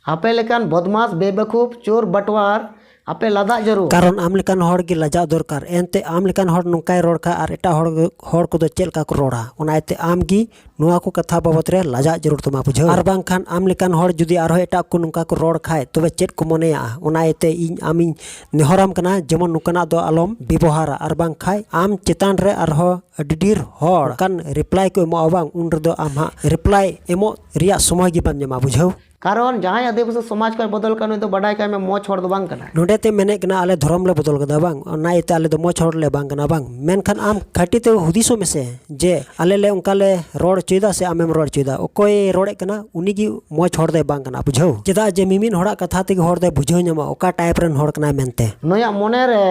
ᱟᱯᱮ ᱞᱮᱠᱟᱱ ᱵᱚᱫᱢᱟᱥ, ᱵᱮᱵᱟᱹᱠᱩᱯ, ᱪᱳᱨ, ᱵᱟᱴᱣᱟᱨ, ᱟᱯᱮ ᱞᱟᱡᱟᱜ ᱡᱟᱹᱨᱩᱲ᱾ ᱠᱟᱨᱚᱱ ᱟᱢ ᱞᱮᱠᱟᱱ ᱦᱚᱲ ᱜᱮ ᱞᱟᱡᱟᱜ ᱫᱚᱨᱠᱟᱨ᱾ ᱮᱱᱛᱮ ᱟᱢ ᱞᱮᱠᱟᱱ ᱦᱚᱲ ᱱᱚᱝᱠᱟᱭ ᱨᱚᱲ ᱠᱷᱟᱱ ᱟᱨ ᱮᱴᱟᱜ ᱦᱚᱲ, ᱦᱚᱲ ᱠᱚᱫᱚ ᱪᱮᱫ ᱞᱮᱠᱟ ᱠᱚ ᱨᱚᱲᱟ? ᱚᱱᱟ ᱤᱭᱟᱹᱛᱮ ᱟᱢ ᱜᱮ ᱱᱚᱣᱟ ᱠᱚ ᱠᱟᱛᱷᱟ ᱵᱟᱵᱚᱛ ᱨᱮ ᱞᱟᱡᱟᱜ ᱡᱟᱹᱨᱩᱲ ᱛᱟᱢᱟ, ᱵᱩᱡᱷᱟᱹᱣ? ᱟᱨ ᱵᱟᱝᱠᱷᱟᱱ ᱟᱢ ᱞᱮᱠᱟᱱ ᱦᱚᱲ ᱡᱩᱫᱤ ᱟᱨᱦᱚᱸ ᱮᱴᱟᱜ ᱠᱚ ᱱᱚᱝᱠᱟ ᱠᱚ ᱨᱚᱲ ᱠᱷᱟᱡ, ᱛᱚᱵᱮ ᱪᱮᱫ ᱠᱚ ᱢᱚᱱᱮᱭᱟ? ᱚᱱᱟ ᱤᱭᱟᱹᱛᱮ ᱤᱧ ᱟᱢᱤᱧ ᱱᱮᱦᱚᱨᱟᱢ ᱠᱟᱱᱟ, ᱡᱮᱢᱚᱱ ᱱᱚᱝᱠᱟᱱᱟᱜ ᱫᱚ ᱟᱞᱚᱢ ᱵᱮᱵᱚᱦᱟᱨᱟ, ᱟᱨ ᱵᱟᱝᱠᱷᱟᱡ ᱟᱢ ᱪᱮᱛᱟᱱ ᱨᱮ ᱟᱨᱦᱚᱸ ᱟᱹᱰᱤ ᱰᱷᱮᱨ ᱦᱚᱲ ᱚᱱᱠᱟᱱ ᱨᱤᱯᱞᱟᱭ ᱠᱚ ᱮᱢᱚᱜᱼᱟ, ᱵᱟᱝ? ᱩᱱ ᱨᱮᱫᱚ ᱟᱢ ᱦᱟᱸᱜ ᱨᱤᱯᱞᱟᱭ ᱮᱢᱚᱜ ᱨᱮᱭᱟᱜ ᱥᱚᱢᱚᱭ ᱜᱮ ᱵᱟᱢ ᱧᱟᱢᱟ, ᱵᱩᱡᱷᱟᱹᱣ? ᱠᱟᱨᱚᱱ ᱡᱟᱦᱟᱸᱭ ᱟᱹᱫᱤᱵᱟᱹᱥᱤ ᱥᱚᱢᱟᱡᱽ ᱠᱷᱚᱱ ᱵᱚᱫᱚᱞ ᱠᱟᱱ, ᱩᱱᱤ ᱫᱚ ᱵᱟᱰᱟᱭ ᱠᱟᱜ ᱢᱮ, ᱢᱚᱡᱽ ᱦᱚᱲ ᱫᱚ ᱵᱟᱝ ᱠᱟᱱᱟᱭ᱾ ᱱᱚᱸᱰᱮ ᱛᱮ ᱢᱮᱱᱮᱫ ᱠᱟᱱᱟ, ᱟᱞᱮ ᱫᱷᱚᱨᱚᱢ ᱞᱮ ᱵᱚᱫᱚᱞ ᱠᱟᱫᱟ, ᱵᱟᱝ? ᱚᱱᱟ ᱤᱭᱟᱹᱛᱮ ᱟᱞᱮ ᱫᱚ ᱢᱚᱡᱽ ᱦᱚᱲ ᱞᱮ ᱵᱟᱝ ᱠᱟᱱᱟ, ᱵᱟᱝ? ᱢᱮᱱᱠᱷᱟᱱ ᱟᱢ ᱠᱷᱟᱹᱴᱤ ᱛᱮ ᱦᱩᱫᱤᱥᱚᱜ ᱢᱮᱥᱮ ᱡᱮ ᱟᱞᱮ ᱞᱮ ᱚᱱᱠᱟ ᱞᱮ ᱨᱚᱲ ᱦᱚᱪᱚᱭᱮᱫᱟ ᱥᱮ ᱟᱢᱮᱢ ᱨᱚᱲ ᱦᱚᱪᱚᱭᱮᱫᱟ? ᱚᱠᱚᱭᱮ ᱨᱚᱲᱮᱫ ᱠᱟᱱᱟ, ᱩᱱᱤ ᱜᱮ ᱢᱚᱡᱽ ᱦᱚᱲ ᱫᱚᱭ ᱵᱟᱝ ᱠᱟᱱᱟ, ᱵᱩᱡᱷᱟᱹᱣ? ᱪᱮᱫᱟᱜ ᱡᱮ ᱢᱤᱢᱤᱫ ᱦᱚᱲᱟᱜ ᱠᱟᱛᱷᱟ ᱛᱮᱜᱮ ᱦᱚᱲ ᱫᱚᱭ ᱵᱩᱡᱷᱟᱹᱣ ᱧᱟᱢᱟ ᱚᱠᱟ ᱴᱟᱭᱤᱯ ᱨᱮᱱ ᱦᱚᱲ ᱠᱟᱱᱟᱭ ᱢᱮᱱᱛᱮ᱾ ᱱᱩᱭᱟᱜ ᱢᱚᱱᱮ ᱨᱮ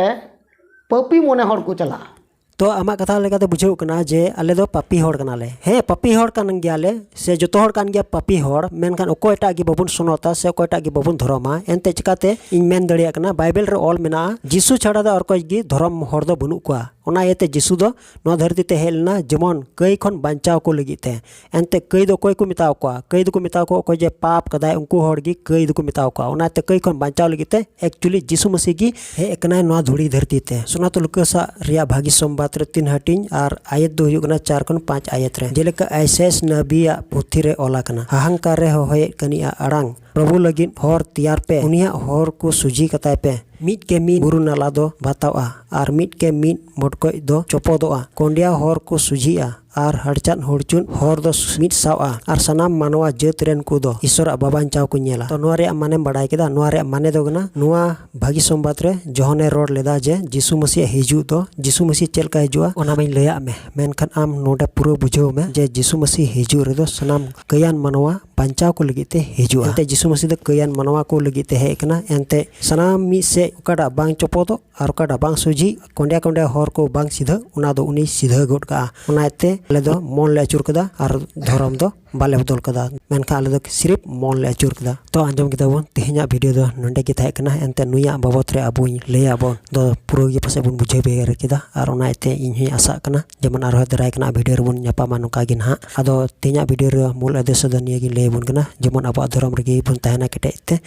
ᱯᱟᱹᱯᱤ ᱢᱚᱱᱮ ᱦᱚᱲ ᱠᱚ ᱪᱟᱞᱟᱜᱼᱟ᱾ ᱛᱚ ᱟᱢᱟᱜ ᱠᱟᱛᱷᱟ ᱞᱮᱠᱟᱛᱮ ᱵᱩᱡᱷᱟᱹᱣ ᱠᱟᱱᱟ ᱡᱮ ᱟᱞᱮ ᱫᱚ ᱯᱟᱯᱤ ᱦᱚᱲ ᱠᱟᱱᱟᱞᱮ᱾ ᱦᱮᱸ, ᱯᱟᱯᱤ ᱦᱚᱲ ᱠᱟᱱ ᱜᱮᱭᱟᱞᱮ, ᱥᱮ ᱡᱚᱛᱚ ᱦᱚᱲ ᱠᱟᱱ ᱜᱮᱭᱟ ᱯᱟᱯᱤ ᱦᱚᱲ, ᱢᱮᱱᱠᱷᱟᱱ ᱚᱠᱚᱭᱴᱟᱜ ᱜᱮ ᱵᱟᱵᱚᱱ ᱥᱚᱱᱚᱛᱟ ᱥᱮ ᱚᱠᱚᱭᱴᱟᱜ ᱜᱮ ᱵᱟᱵᱚᱱ ᱫᱷᱚᱨᱚᱢᱟ᱾ ᱮᱱᱛᱮ ᱪᱤᱠᱟᱛᱮ ᱤᱧ ᱢᱮᱱ ᱫᱟᱲᱮᱭᱟᱜ ᱠᱟᱱᱟ, ᱵᱟᱭᱵᱮᱞ ᱨᱮ ᱚᱞ ᱢᱮᱱᱟᱜᱼᱟ, ᱡᱤᱥᱩ ᱪᱷᱟᱲᱟ ᱫᱚ ᱟᱨ ᱚᱠᱚᱭ ᱜᱮ ᱫᱷᱚᱨᱚᱢ ᱦᱚᱲ ᱫᱚ ᱵᱟᱹᱱᱩᱜ ᱠᱚᱣᱟ᱾ ᱚᱱᱟ ᱤᱭᱟᱹᱛᱮ ᱡᱤᱥᱩ ᱫᱚ ᱱᱚᱣᱟ ᱫᱷᱟᱹᱨᱛᱤ ᱛᱮ ᱦᱮᱡ ᱞᱮᱱᱟ ᱡᱮᱢᱚᱱ ᱠᱟᱹᱭ ᱠᱷᱚᱱ ᱵᱟᱧᱪᱟᱣ ᱠᱚ ᱞᱟᱹᱜᱤᱫ ᱛᱮ᱾ ᱮᱱᱛᱮ ᱠᱟᱹᱭ ᱫᱚ ᱚᱠᱚᱭ ᱠᱚ ᱢᱮᱛᱟᱣ ᱠᱚᱣᱟ? ᱠᱟᱹᱭ ᱫᱚᱠᱚ ᱢᱮᱛᱟᱣ ᱠᱚᱣᱟ ᱚᱠᱚᱭ ᱡᱮ ᱯᱟᱯ ᱠᱟᱫᱟᱭ, ᱩᱱᱠᱩ ᱦᱚᱲ ᱜᱮ ᱠᱟᱹᱭ ᱫᱚᱠᱚ ᱢᱮᱛᱟᱣ ᱠᱚᱣᱟ᱾ ᱚᱱᱟᱛᱮ ᱠᱟᱹᱭ ᱠᱷᱚᱱ ᱵᱟᱧᱪᱟᱣ ᱞᱟᱹᱜᱤᱫ ᱛᱮ actually ᱡᱤᱥᱩ ᱢᱟᱹᱥᱤ ᱜᱮ ᱦᱮᱡ ᱟᱠᱟᱱᱟᱭ ᱱᱚᱣᱟ ᱫᱷᱩᱲᱤ ᱫᱷᱟᱹᱨᱛᱤ ᱛᱮ᱾ ᱥᱳᱱᱟᱛᱚ ᱞᱩᱠᱟᱥᱟᱜ ᱨᱮᱭᱟᱜ ᱵᱷᱟᱹᱜᱤ ᱥᱚᱢᱵᱟᱫ ᱨᱮ ᱛᱤᱱ ᱦᱟᱹᱴᱤᱧ ᱟᱨ ᱟᱭᱟᱛ ᱫᱚ ᱦᱩᱭᱩᱜ ᱠᱟᱱᱟ ᱪᱟᱨ ᱠᱷᱚᱱ ᱯᱟᱸᱪ ᱟᱭᱟᱛ ᱨᱮ, ᱡᱮᱞᱮᱠᱟ ᱟᱭᱥᱟᱭᱟᱥ ᱱᱟᱵᱤᱭᱟᱜ ᱯᱩᱛᱷᱤ ᱨᱮ ᱚᱞ ᱟᱠᱟᱱᱟ, ᱦᱟᱦᱟᱝᱠᱟᱨ ᱨᱮ ᱦᱚᱦᱚᱭᱮᱫ ᱠᱟᱹᱱᱤᱡ ᱟᱜ ᱟᱲᱟᱝ, ᱯᱨᱚᱵᱷᱩ ᱞᱟᱹᱜᱤᱫ ᱦᱚᱨ ᱛᱮᱭᱟᱨ ᱯᱮ, ᱩᱱᱤᱭᱟᱜ ᱦᱚᱨ ᱠᱚ ᱥᱩᱡᱷᱤ ᱠᱟᱛᱟᱭ ᱯᱮ᱾ ᱢᱤᱫ ᱠᱮ ᱢᱤᱫ ᱵᱩᱨᱩ ᱱᱟᱞᱟ ᱫᱚ ᱵᱟᱛᱟᱣᱜᱼᱟ, ᱟᱨ ᱢᱤᱫ ᱠᱮ ᱢᱤᱫ ᱢᱚᱴᱠᱚᱡ ᱫᱚ ᱪᱚᱯᱚᱫᱚᱜᱼᱟ᱾ ᱠᱚᱸᱰᱮᱭᱟ ᱦᱚᱨ ᱠᱚ ᱥᱩᱡᱷᱤᱜᱼᱟ, ᱟᱨ ᱦᱟᱲᱪᱟᱫ ᱦᱩᱲᱪᱩᱫ ᱦᱚᱨ ᱫᱚ ᱢᱤᱫ ᱥᱟᱶᱜᱼᱟ, ᱟᱨ ᱥᱟᱱᱟᱢ ᱢᱟᱱᱣᱟ ᱡᱟᱹᱛ ᱨᱮᱱ ᱠᱚᱫᱚ ᱤᱥᱚᱨᱟᱜ ᱵᱟᱵᱟᱧᱪᱟᱣ ᱠᱚ ᱧᱮᱞᱟ᱾ ᱛᱚ ᱱᱚᱣᱟ ᱨᱮᱭᱟᱜ ᱢᱟᱱᱮᱢ ᱵᱟᱲᱟᱭ ᱠᱮᱫᱟ? ᱱᱚᱣᱟ ᱨᱮᱭᱟᱜ ᱢᱟᱱᱮ ᱫᱚ ᱠᱟᱱᱟ, ᱱᱚᱣᱟ ᱵᱷᱟᱹᱜᱤ ᱥᱚᱢᱵᱟᱫ ᱨᱮ ᱡᱚᱦᱚᱱᱮ ᱨᱚᱲ ᱞᱮᱫᱟ ᱡᱮ ᱡᱤᱥᱩ ᱢᱟᱹᱥᱤᱭᱟᱜ ᱦᱤᱡᱩᱜ ᱫᱚ, ᱡᱤᱥᱩ ᱢᱟᱹᱥᱤ ᱪᱮᱫ ᱞᱮᱠᱟ ᱦᱤᱡᱩᱜᱼᱟ ᱚᱱᱟ ᱢᱟᱧ ᱞᱟᱹᱭᱟᱜ ᱢᱮ, ᱢᱮᱱᱠᱷᱟᱱ ᱟᱢ ᱱᱚᱰᱮ ᱯᱩᱨᱟᱹ ᱵᱩᱡᱷᱟᱹᱣ ᱢᱮ ᱡᱮ ᱡᱤᱥᱩ ᱢᱟᱹᱥᱤ ᱦᱤᱡᱩᱜ ᱨᱮᱫᱚ ᱥᱟᱱᱟᱢ ᱠᱟᱹᱭᱟᱱ ᱢᱟᱱᱣᱟ ᱵᱟᱧᱪᱟᱣ ᱠᱚ ᱞᱟᱹᱜᱤᱫ ᱛᱮ ᱦᱤᱡᱩᱜᱼᱟ᱾ ᱮᱱᱛᱮ ᱡᱤᱥᱩ ᱢᱟᱹᱥᱤ ᱫᱚ ᱠᱟᱹᱭᱟᱱ ᱢᱟᱱᱣᱟ ᱠᱚ ᱞᱟᱹᱜᱤᱫ ᱛᱮ ᱦᱮᱡ ᱟᱠᱟᱱᱟ᱾ ᱮᱱᱛᱮ ᱥᱟᱱᱟᱢ ᱢᱤᱫ ᱥᱮᱫ ᱚᱠᱟᱴᱟᱜ ᱵᱟᱝ ᱪᱚᱯᱚᱫᱚᱜ ᱟᱨ ᱚᱠᱟᱴᱟᱜ ᱵᱟᱝ ᱥᱚᱡᱷᱤ, ᱠᱚᱸᱰᱮ ᱠᱚᱸᱰᱮ ᱦᱚᱨ ᱠᱚ ᱵᱟᱝ ᱥᱤᱫᱷᱟᱹ, ᱚᱱᱟ ᱫᱚ ᱩᱱᱤ ᱥᱤᱫᱷᱟᱹ ᱜᱚᱫ ᱠᱟᱜᱼᱟ᱾ ᱚᱱᱟ ᱤᱭᱟᱹᱛᱮ ᱟᱞᱮ ᱫᱚ ᱢᱚᱱ ᱞᱮ ᱟᱹᱪᱩᱨ ᱠᱮᱫᱟ ᱟᱨ ᱫᱷᱚᱨᱚᱢ ᱫᱚ ᱵᱟᱞᱮ ᱵᱚᱫᱚᱞ ᱠᱟᱫᱟ, ᱢᱮᱱᱠᱷᱟᱱ ᱟᱞᱮ ᱫᱚ ᱥᱤᱨᱤᱯ ᱢᱚᱱ ᱞᱮ ᱟᱹᱪᱩᱨ ᱠᱮᱫᱟ᱾ ᱛᱚ ᱟᱸᱡᱚᱢ ᱠᱮᱫᱟ ᱵᱚᱱ, ᱛᱮᱦᱮᱧᱟᱜ ᱵᱷᱤᱰᱤᱭᱳ ᱫᱚ ᱱᱚᱸᱰᱮ ᱜᱮ ᱛᱟᱦᱮᱸ ᱠᱟᱱᱟ᱾ ᱮᱱᱛᱮ ᱱᱩᱭᱟᱜ ᱵᱟᱵᱚᱫ ᱨᱮ ᱟᱵᱚᱧ ᱞᱟᱹᱭᱟᱜ ᱵᱚᱱ ᱫᱚ ᱯᱩᱨᱟᱹ ᱜᱮ ᱯᱟᱥᱮᱡ ᱵᱚᱱ ᱵᱩᱡᱷᱟᱹᱣ ᱵᱷᱮᱜᱟᱨ ᱠᱮᱫᱟ, ᱟᱨ ᱚᱱᱟ ᱤᱭᱟᱹᱛᱮ ᱤᱧ ᱦᱚᱸᱧ ᱟᱥᱟᱜ ᱠᱟᱱᱟ ᱡᱮᱢᱚᱱ ᱟᱨᱦᱚᱸ ᱫᱟᱨᱟᱭ ᱠᱟᱱᱟ ᱵᱷᱤᱰᱤᱭᱳ ᱨᱮᱵᱚᱱ ᱧᱟᱯᱟᱢᱟ ᱱᱚᱝᱠᱟ ᱜᱮ ᱱᱟᱦᱟᱜ᱾ ᱟᱫᱚ ᱛᱮᱦᱮᱧᱟᱜ ᱵᱷᱤᱰᱤᱭᱳ ᱨᱮ ᱢᱩᱞ ᱩᱫᱽᱫᱮᱥᱥᱚ ᱫᱚ ᱱᱤᱭᱟᱹ ᱜᱤᱧ ᱞᱟᱹᱭ ᱟᱵᱚᱱ ᱠᱟᱱᱟ, ᱡᱮᱢᱚᱱ ᱟᱵᱚᱣᱟᱜ ᱫᱷᱚᱨᱚᱢ ᱨᱮᱜᱮ ᱵᱚᱱ ᱛᱟᱦᱮᱱᱟ ᱠᱮᱴᱮᱡ ᱛᱮ,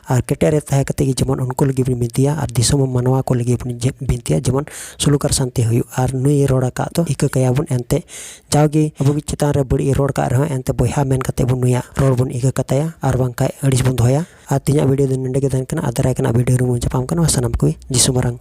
ᱟᱨ ᱠᱮᱴᱮᱡ ᱨᱮ ᱛᱟᱦᱮᱸ ᱠᱟᱛᱮ ᱜᱮ ᱡᱮᱢᱚᱱ ᱩᱱᱠᱩ ᱞᱟᱹᱜᱤᱫ ᱵᱚᱱ ᱵᱤᱱᱛᱤᱭᱟ ᱟᱨ ᱫᱤᱥᱚᱢ ᱢᱟᱱᱣᱟ ᱠᱚ ᱞᱟᱹᱜᱤᱫ ᱵᱚᱱ ᱡᱮ-, ᱵᱤᱱᱛᱤᱭᱟ, ᱡᱮᱢᱚᱱ ᱥᱩᱞᱩᱠ ᱟᱨ ᱥᱟᱱᱛᱤ ᱦᱩᱭᱩᱜ᱾ ᱟᱨ ᱱᱩᱭ ᱨᱚᱲ ᱟᱠᱟᱫ ᱫᱚ ᱤᱠᱟᱹ ᱠᱟᱭᱟ ᱵᱚᱱ ᱮᱱᱛᱮ, ᱡᱟᱣᱜᱮ ᱟᱵᱚ ᱜᱮ ᱪᱮᱛᱟᱱ ᱨᱮ ᱵᱟᱹᱲᱤᱡ ᱮ ᱨᱚᱲ ᱠᱟᱜ ᱨᱮᱦᱚᱸ ᱮᱱᱛᱮ ᱵᱚᱭᱦᱟ ᱢᱮᱱ ᱠᱟᱛᱮ ᱵᱚᱱ ᱱᱩᱭᱟᱜ ᱨᱚᱲ ᱵᱚᱱ ᱤᱠᱟᱹ ᱠᱟᱛᱟᱭᱟ, ᱟᱨ ᱵᱟᱝᱠᱷᱟᱡ ᱟᱹᱲᱤᱥ ᱵᱚᱱ ᱫᱚᱦᱚᱭᱟ᱾ ᱟᱨ ᱛᱮᱦᱮᱧᱟᱜ ᱵᱷᱤᱰᱤᱭᱳ ᱫᱚ ᱱᱚᱸᱰᱮ ᱜᱮ ᱛᱟᱦᱮᱱ ᱠᱟᱱᱟ, ᱟᱨ ᱫᱟᱨᱟᱭ ᱠᱟᱱᱟ ᱵᱷᱤᱰᱤᱭᱳ ᱨᱮᱵᱚᱱ ᱧᱟᱯᱟᱢ ᱠᱟᱱᱟ᱾ ᱥᱟᱱᱟᱢ ᱠᱚᱜᱮ ᱡᱤᱥᱩ ᱢᱟᱨᱟᱝ